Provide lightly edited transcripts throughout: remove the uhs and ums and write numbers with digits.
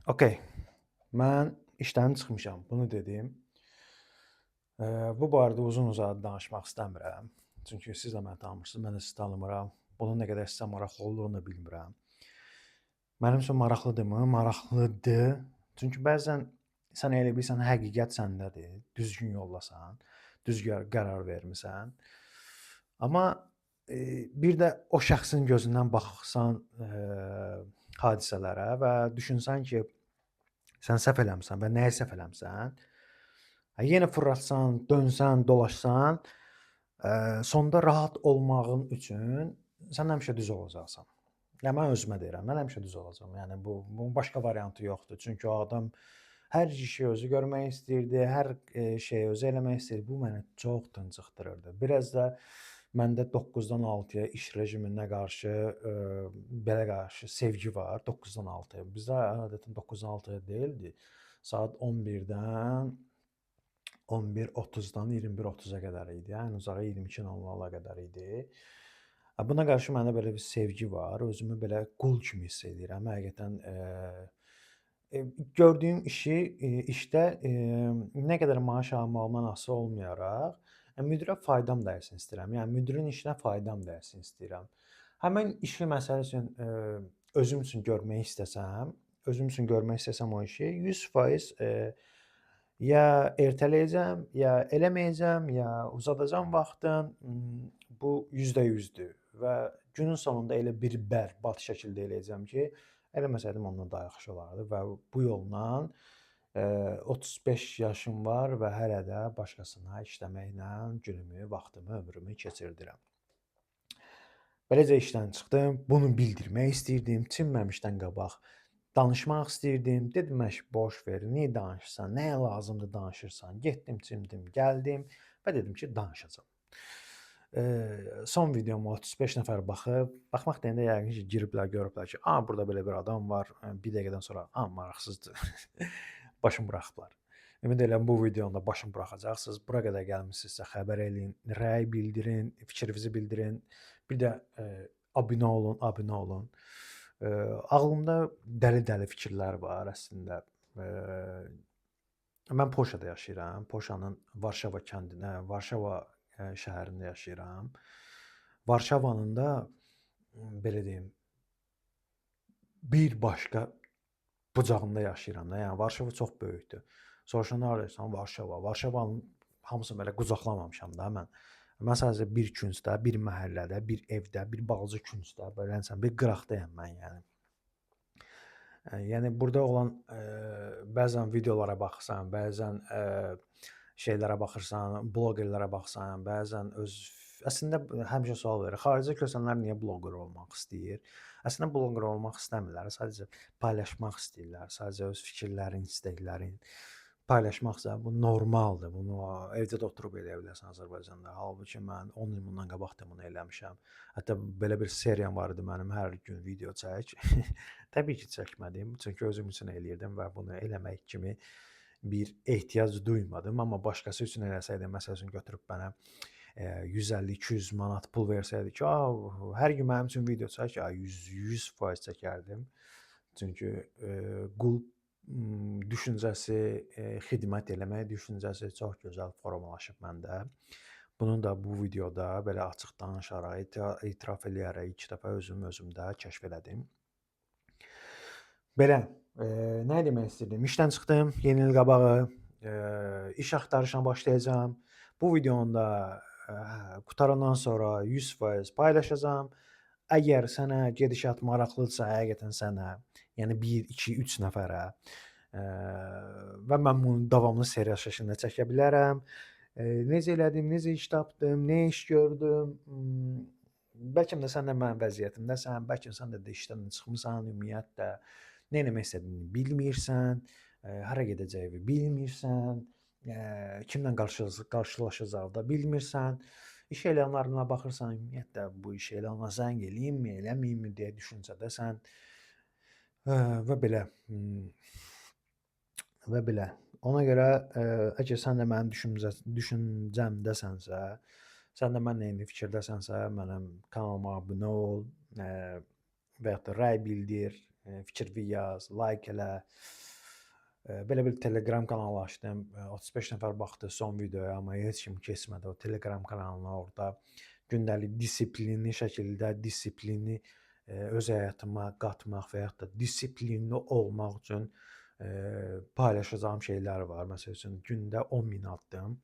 Okay. Mən işdən çıxmışam. Bunu dedim. Bu barədə uzun-uzadı danışmaq istəmirəm. Çünki siz də məni tanımırsınız, mən də sizi tanımıram. Bunun nə qədər sizə maraqlı olduğunu da bilmirəm. Mənim üçün maraqlıdırmı? Maraqlıdır. Çünki bəzən sən elə bilirsən həqiqət səndədir, düzgün yollasan, düz qərar vermisən. Amma bir də o şəxsin gözündən baxsan hadisələrə və düşünsən ki, sən səhv eləmisən və nəyi səhv eləmisən, yenə fırlatsan, dönsən, dolaşsan, sonda rahat olmağın üçün sən həmişə düz olacaqsan. Yəni mən özümə deyirəm, mən həmişə düz olacağam. Yəni bunun başqa variantı yoxdur. Çünki o adam hər işi özü görmək istəyirdi, hər şeyi özü eləmək istəyirdi. Bu məni çox tıncıxdırırdı. Biraz da məndə 9-dan 6-ya iş rejiminə qarşı belə qarşı sevgi var. 9-dan 6-ya. Bizdə adətən 9-dan 6-ya deyildi. Saat 11-dən 11:30-dan 21:30-a qədər idi. Ən uzağı 22:00-a qədər idi. Buna qarşı məndə belə bir sevgi var. Özümü belə qul kimi hiss edirəm. Həqiqətən gördüyüm işi işdə nə qədər maaş almağımdan asılı olmayaraq müdirə faydam dəysin istəyirəm. Yəni müdirin işinə faydam dəysin istəyirəm. Həmin işi məsəl üçün özüm üçün görmək istəsəm, özüm üçün görmək istəsəm o işi 100% ya ertələyəcəm, ya eləməyəcəm, ya uzadacam vaxtın. Bu %100-dür və günün sonunda elə bir bərbad şəkildə eləyəcəm ki, eləməsəydim ondan daha yaxşı olardı və bu yolla 35 yaşım var və hələ də başqasına işləməklə günümü, vaxtımı, ömrümü keçirdirəm. Beləcə işdən çıxdım. Bunu bildirmək istəyirdim. Çinməmişdən qabaq danışmaq istəyirdim. Dedim, məş boş ver, niyə danışırsan, nəyə lazımdır danışırsan. Getdim, çimdim, gəldim və dedim ki, danışacağam. Son videoma 35 nəfər baxıb. Baxmaq deyəndə yəqin ki, giriblər, görüblər ki, a, burada belə bir adam var. Bir dəqiqədən sonra, a, maraqsızdır. Başımı buraxıblar. Ümid edirəm bu videonu da başımı buraxacaqsınız. Bura qədər gəlmisinizsə xəbər eləyin, rəy bildirin, fikrinizi bildirin. Bir də abunə olun, abunə olun. Ağlımda dəli-dəli fikirlər var əslində. Mən Polşada yaşayıram. Polşanın Varşava kəndində, Varşava şəhərində yaşayıram. Varşavanın da belə deyim, bir başqa bucağında yaşayıram da. Yəni Varşava çox böyükdür. Soruşan haradasan? Varşava. Varşavanın hamısını belə qucaqlamamışam da mən. Mən sadəcə bir küncdə, bir məhəllədə, bir evdə, bir balaca küncdə, beləsən bir qıraqdayam mən yəni. Yəni burada olan bəzən videolara baxırsan, bəzən şeylərə baxırsan, bloqerlərə baxsan, bəzən öz əslində həmişə sual verir. Xaricə köçənlər niyə bloqer olmaq istəyir? Əslində bloqer olmaq istəmirlər, sadəcə paylaşmaq istəyirlər, sadəcə öz fikirlərin, istəklərin paylaşmaqsa bu normaldır. Bunu evdə də oturub eləyə bilərsən Azərbaycanda. Halbuki mən 10 il bundan qabaq da bunu eləmişəm. Hətta belə bir seriyam var idi mənim, hər gün video çək. Təbii ki, çəkmədim. Çünki özüm üçün eləyirdim və bunu eləmək kimi bir ehtiyac duymadım. Amma başqası üçün eləsəydim, məsəl üçün götürüb mənə 150-200 manat pul versəydi ki, hər gün mənim üçün video çək, 100% çəkərdim. Çünki qul düşüncəsi, xidmət eləmək düşüncəsi çox gözəl formalaşıb məndə. Bunu da bu videoda belə açıq danışaraq, etiraf eləyərək ilk dəfə özüm özümdə kəşf elədim. Belə, nə demək istəyirdim? İşdən çıxdım, yeni il qabağı, iş axtarışına başlayacağam. Bu videonu da qutarandan sonra 100% paylaşacağam. Əgər sənə gedişat maraqlıdırsa, həqiqətən sənə, yəni 1, 2, 3 nəfərə və mən bunu davamlı seriya şəklində çəkə bilərəm. Necə elədim, necə iş tapdım, nə iş gördüm. Bəlkə də sən də mənim vəziyyətimdəsən, bəlkə sən də işdən çıxmısan, ümumiyyətlə nə etmək istədiyini bilmirsən, hara gedəcəyini bilmirsən, kimlə qarşılaşacağını da bilmirsən. İş elanlarına baxırsan, ümumiyyətlə bu iş elanına zəng eləyimmi, eləməyimmi deyə düşüncədəsən və belə və belə. Ona görə əgər sən də mənim düşüncəmdəsənsə, sən də mənlə eyni fikirdəsənsə, mənim kanalıma abunə ol, və yaxud da rəy bildir, fikir yaz, like elə. Belə bir Telegram kanalı açdım. 35 nəfər baxdı son videoya, amma heç kim keçmədi o Telegram kanalına. Orada gündəlik disiplinli şəkildə disiplini öz həyatıma qatmaq və yaxud da disiplinli olmaq üçün paylaşacağım şeylər var. Məsəl üçün gündə 10.000 addım.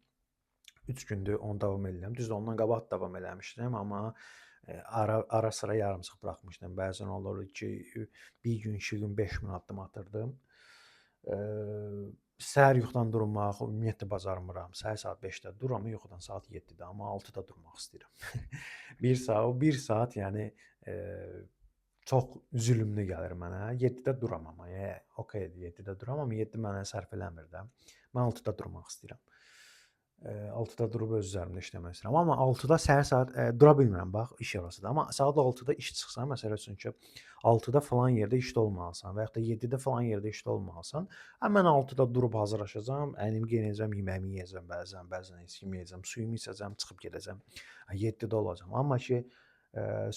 3 gündür onu davam edirəm. Düzdür, ondan qabaq davam eləmişdim, amma ara sıra yarımçıq buraxmışdım. Bəzən olurdu ki, bir gün, 2 gün 5000 addım atırdım. Səhər yuxudan durmaq ümumiyyətlə bacarmıram. Səhər saat 5-də dururam, yuxudan saat 7-də, amma 6-da durmaq istəyirəm. 1 saat, o 1 saat yəni çox zülmlü gəlir mənə. 7-də duram amma, yəni okeydir, 7-də duram, amma 7 mənə sərf eləmir də. Mən 6-da durmaq istəyirəm. 6-da durub öz üzərimdə işləmək istəyirəm. Amma 6-da səhər saat dura bilmirəm, bax, iş orasıdır. Amma saat 6-da iş çıxsa, məsəl üçün ki, 6-da falan yerdə işdə olmalısan və yaxud da 7-də falan yerdə işdə olmalısan. Hə, mən 6-da durub hazırlaşacağam, əynimi geyinəcəm, yeməyimi yeyəcəm bəzən, bəzən heç yeməyəcəm, suyumu içəcəm, çıxıb gedəcəm. 7-də olacağam. Amma ki,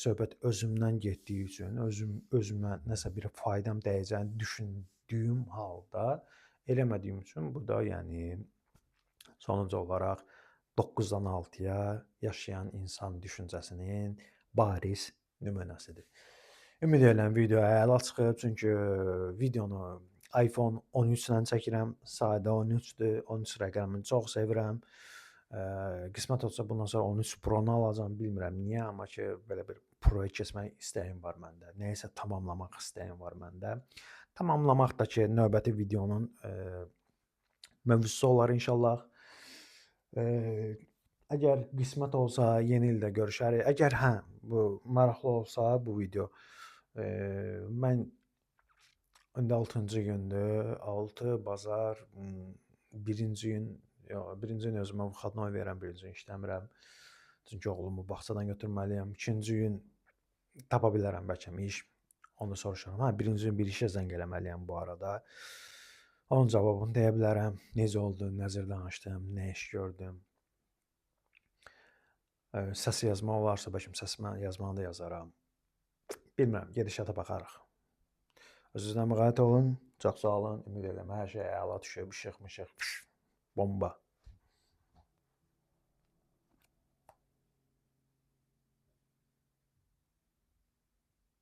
söhbət özümdən getdiyi üçün, özüm özümə nəsə bir faydam dəyəcəyini düşündüyüm halda eləmədiyim üçün bu da yəni sonuncu olaraq 9-dan 6-ya yaşayan insan düşüncəsinin bariz nümunəsidir. Ümid edirəm video əla çıxıb, çünki videonu iPhone 13 ilə çəkirəm. Sadə 13-dür. 13 rəqəmini çox sevirəm. Qismət olsa bundan sonra 13 Pro-nu alacağam, bilmirəm niyə, amma ki belə bir Pro-ya keçmək istəyim var məndə. Nəyisə tamamlamaq istəyim var məndə. Tamamlamaq da ki növbəti videonun mövzusu olar inşallah. Əgər qismət olsa yeni ildə görüşərik. Əgər hə, bu maraqlı olsa bu video, mən indi 6-cı gündür. 6 bazar, birinci gün, yox, birinci gün özümə vıxadnoy verirəm, birinci gün işləmirəm. Çünki oğlumu bağçadan götürməliyəm. İkinci gün tapa bilərəm bəlkə iş. Onu soruşaram. Hə, birinci gün bir işə zəng eləməliyəm bu arada. Onun cavabını deyə bilərəm. Necə oldu, nəzər danışdım, nə iş gördüm. Səs yazma olarsa, bəlkə səs yazmanı da yazaram. Bilmirəm, gedişata baxarıq. Özünüzə müğayət olun. Çox sağ olun. Ümid edirəm hər şey əla düşüb, işıq, mışıq, bomba.